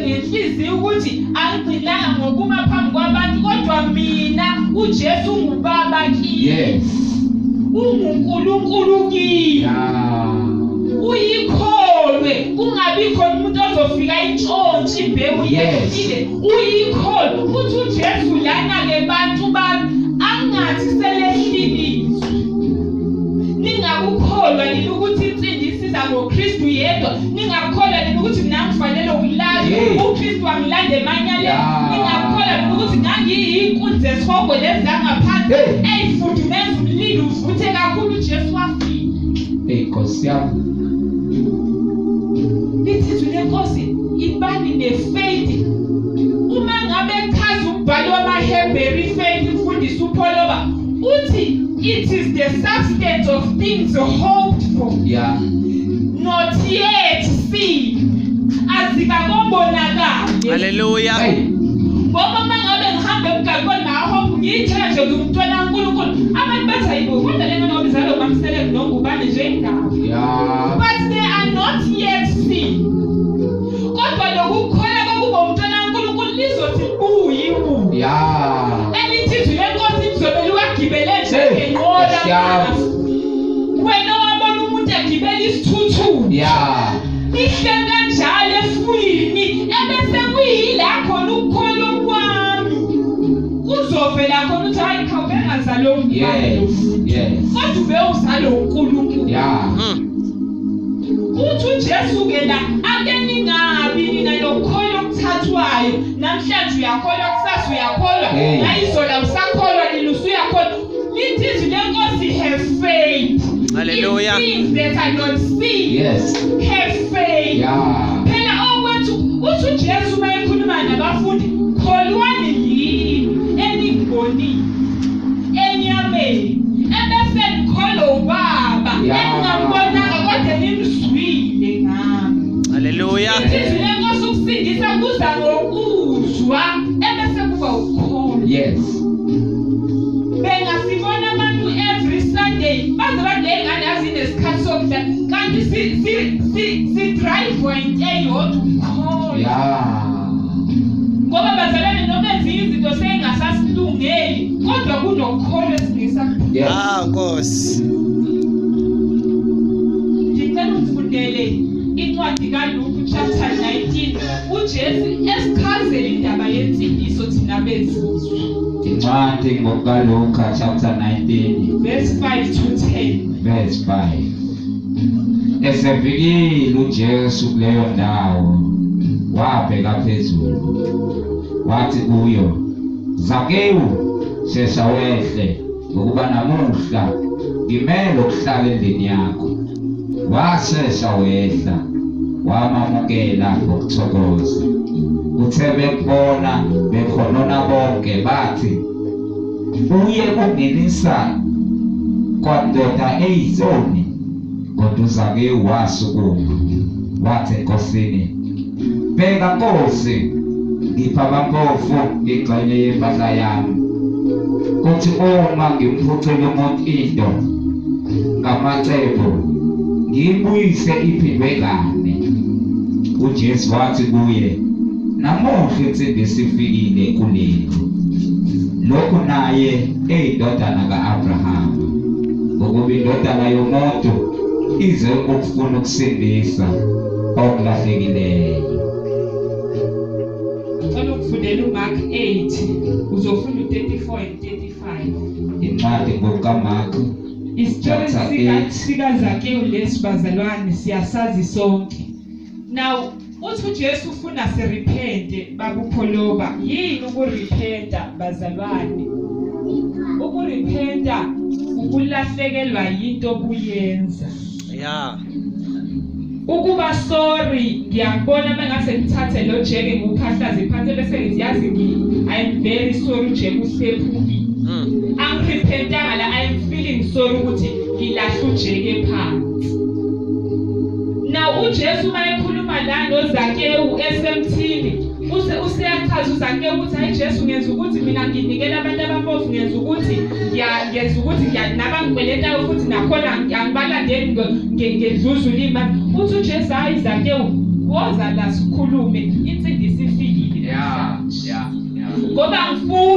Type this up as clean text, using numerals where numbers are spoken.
ngenhliziyo ukuthi angigcinanga ngokuma phambi kwabantu, kodwa mina uJesu ungubaba kimi. Yes. UnguNkulunkulu kimi. Yeah. Uyikholwe, kungabi khona umuntu ozofika intshontshe imbewu Yes. yethu. Uyikholwe uthi uJesu lana ke bantu bami, angathi selehlile izwi. Ningakukholwa nini ukuthi insindiso iza ngoKristu yedwa? Ningakukholwa nini ukuthi mina ngifanele ukulala? Hey. UKristu wangilanda emanyaleni. Yeah. Ningakukholwa nini ukuthi ngangiyinkunzi esihogo lezi zangaphansi Hey. eyifudumeza umlilo uvuthe kakhulu, uJesu wafika. Hey, Nkosi yami. Lithi izwi lenkosi, ibani nefaith. Uma ngabe chaza umbhalo wamaHebheru ifaith, umfundisi uPholoba uthi it is the substance of things hoped for, Yeah. not yet seen. Azikakobonakali. Hallelujah. Hey. Ngoba uma ngabe ngihamba emgaqweni mahope ngiyitshela nje ngumntwana kaNkulunkulu, abantu bathi hayibo, kodwa le nto izalo mamsele nongubane nje ingabo. Yeah. But they are not yet seen. Kodwa lokukholwa kokuba umntwana kaNkulunkulu lizothi buyi ibuye. Yeah. Elithi izwi lenkosi lizobe liwagibele Hey, njengenqola. Nkosi yami. Wena wabona umuntu egibela isithuthuthu. Yeah. Lihle kanjalo efwini, ebese kuyila khona ukukholwa kwami. Kuzovela khona ukuthi hayi cha, ubengazalo umntwana. Yes. Yes. Kodwa ubewuzalo uNkulunkulu. Yeah. Uthi uJesu ke la, ake ningabi nina lokukholwa okuthathwayo. Namhlanje uyakholwa, kusasa uyakholwa, Hey. nayizola usakholwa, nini usuyakholwa. Lithi izwi lenkosi, have faith. Hallelujah. In things that are not seen. Yes. Have faith. Yeah. Phela okwethu uthi uJesu uma ekhuluma nabafundi, kholwani yini eningibonile enyameni, ebese nikholwa ubaba Yeah. eningambonanga kodwa nimzwile ngami. Hallelujah. Izwi lenkosi ukusindisa kuza ngokuzwa ebese kuba ukukholwa. Yes. Bengasibona abantu every Sunday baze bathi le ngane azinesikhathi sokudlala, kanti si drive into eyodwa, ukukholwa. Yeah. Ngoba bazalwane, noma ezinye izinto seyingasasilungeli, kodwa kunokukholwa esingesakho. Yes. Ah, Nkosi. Ngicela ungifundele incwadi kaLuke chapter 19, uJesu esichazele indaba yensindiso thina bezizwe. Incwadi ngokukaLuka chapter 19 Verse 5 to 10. Verse 5. Esefikile uJesu kuleyo ndawo, wabheka phezulu wathi kuyo, Zakewu, shesha wehle, ngokuba namuhla ngimele ukuhlala endlini yakho. Washesha wehla, wamamukela ngokuthokoza. Kuthe bekubona bekhonona bonke, bathi uye kungenisa kwandoda eyisoni. Kodwa uZakewu wasukuma wathi enkosini, bheka Nkosi, ngipha abampofu ingxenye yempahla yami, kuthi uma ngimphucile umuntu into ngamacebo, ngiyibuyise iphindwe kane. UJesu wathi kuye, namuhla insindiso ifikile kulendlu, lokhu naye eyindodana ka-Abrahama, ngokuba indodana yomuntu ize ukufuna ukusindisa okulahlekileyo. Ngicela ukufundela uMark 8, uzofunda u34 and 35. Incwadi ngokukaMark Isitori Chapter 8. sikaZakewu lesi bazalwane siyasazi sonke. Now uthi uJesu ufuna sirepente, babupholoba. Yini ukurepenta bazalwane? Ukurepenta ukulahlekelwa yinto obuyenza. Yeah. Ukuba sorry, ngiyakubona mangase ngithathe lo jeke nguphahlaze phansi bese ngithi yazi I am very sorry, ujeke uhlephukile. Angirepentanga la, I am feeling sorry ukuthi ngilahle ujeke phansi. Now uJesu uma ekhuluma la noZakewu esemthini, useyachaza uZakewu ukuthi hayi Jesu, ngenza ukuthi mina nginikela abantu abampofu, ngenza ukuthi ngenza ukuthi nabangikweletayo futhi nakhona angibalandeli ngedluzula imali. Uthi uJesu, hayi Zakewu, woza la sikhulume, insindiso Ngoba ngifuna